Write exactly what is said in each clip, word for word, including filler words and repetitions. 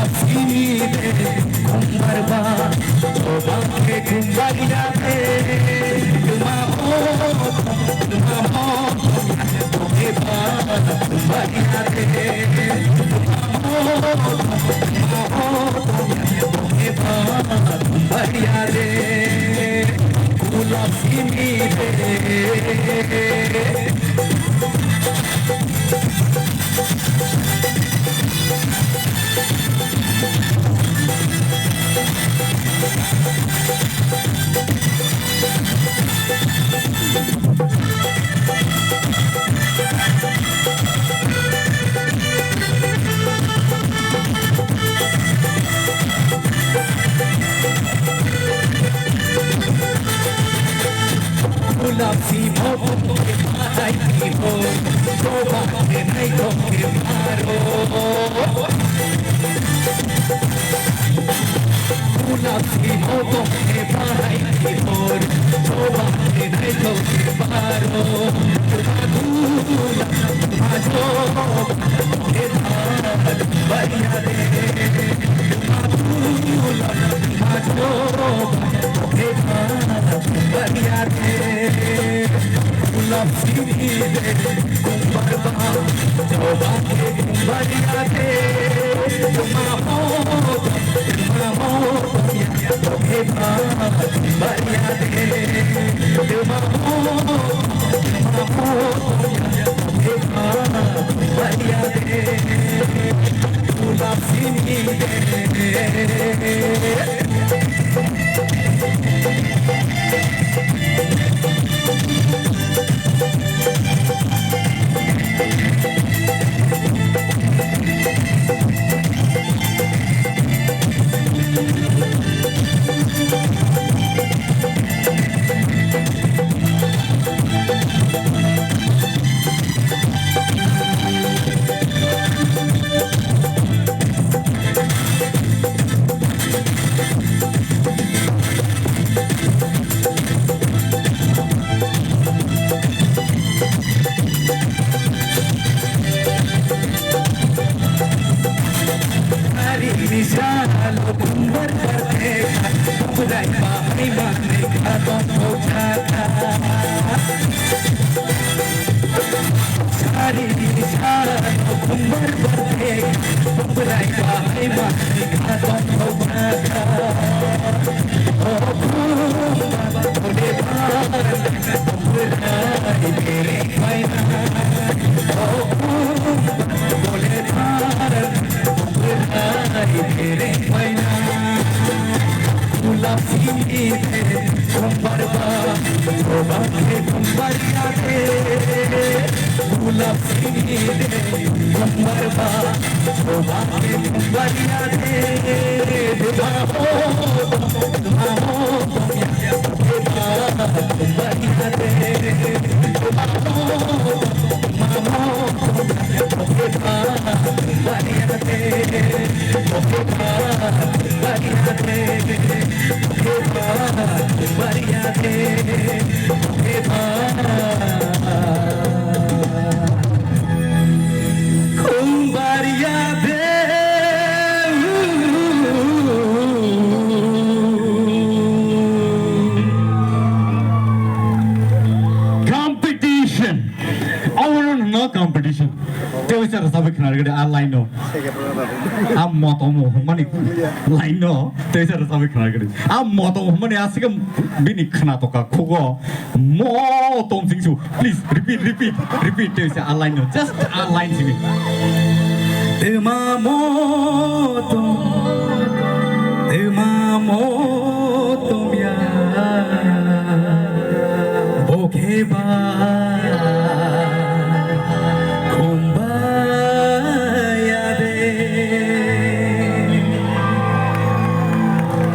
Sini de kumbar ba, choba ke kumbar ya de, tuma ho, tuma ho, toke ba kumbar ya de, tuma ho, tuma ho, toke ba kumbar ya de, gulab sini de. Gulab si mo ke bahai ki ho, choba ke nai to ke maro. Gulab si mo ke bahai ki ho, choba ke nai to ke maro. Gulab ma choba ke bahai bariya de. Gulab sini de kumbar ba, choba ke kumbar ya de. Gulab sini de kumbar ba, choba ke kumbar ya de. Deba ho, deba ho, deba kumbar ya de. Deba ho, deba ho, Competition. Our no competition. Tei waisa rwchapwi khna rwgwdi a line no. A motom hwnmani line no. Tei waisa rwchapwi khna rwgwdi. A motom hwnmani aswk bini khna toka khugo. Motom singsu. Please repeat, repeat, repeat. Tei waisa a line no. Just a line simi. Twma motom, twma motom ya. Bo khe ba khum ba ya de.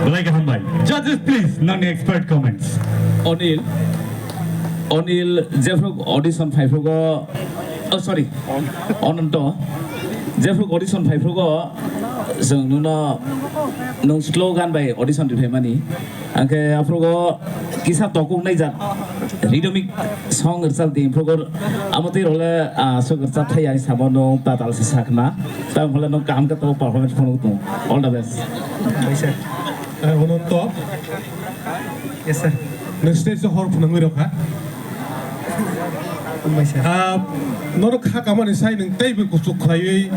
Belai kaham bai. Judges, please, nangni expert comments. Onil, Onil, jephru audition phaiphrugo, oh, sorry, Ononto, jephru audition phaiphrugo, chwng nwngno, nwng slogan bai audition riphaimani. Hwnkhe aphrugo kisa tokuk naijak. Rhythmic song rwchap di, phukor amo twi role, ah, sok rwchap thai ani samo nung ta tal se sakna. Ta phole nung kaham khe to performance phone tung. All the best. Yes, sir. Eh, Ononto. Yes, sir. Nung stage o hor phunangwi rokha. Hambai, sir. Ah, norok kha kamani sai nung teibo kuchuk khlaiwi,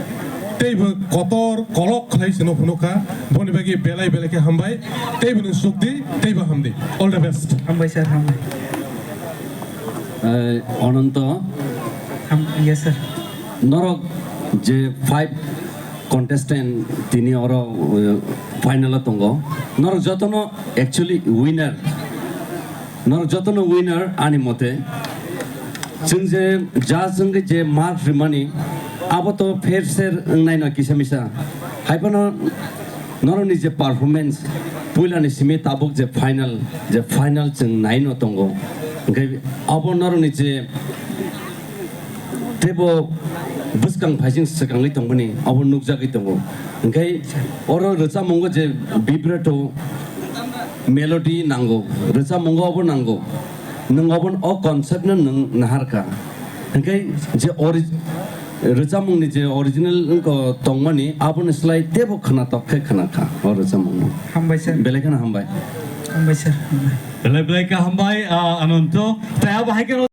teibo kotor kolok khlai sino phunukha. Boni bagwi belai belai khe hambai. Teibo nung sukdi, teibo hamdi. All the best. Hambai, sir, hambai. Eh, Ononto. Ham-, yes, sir. Norok je five contestant tini oro, eh, final o tongo. Norok jotono actually winner. Norok jotono winner ani mote. Chwng je judge wngwi je mark rimani, abo to fair share wngnai no kisa misa. Hai phano norokni je performance, puilani simi tabuk je final, je final chwng nai no tongo. Hwnkhe abo norokni je teibo bwskang phaising swkangwi tongmani abo nukjagwi tongo. Hwnkhe oro rwchapmungo je vibrato melody nango, rwchapmungo abo nango. Nwng obo o concept no nwng naharkha. Hwnkhe je ori-, rwchapmungni je original wngkha tongmani, aboni slai teibo khwnatok khe khwnakha o rwchapmungno. Hambai, sir. Belai kheno hambai. Hambai, sir. Hambai. Belai belai khe hambai, ah, Ananto. Tei abo hai kheno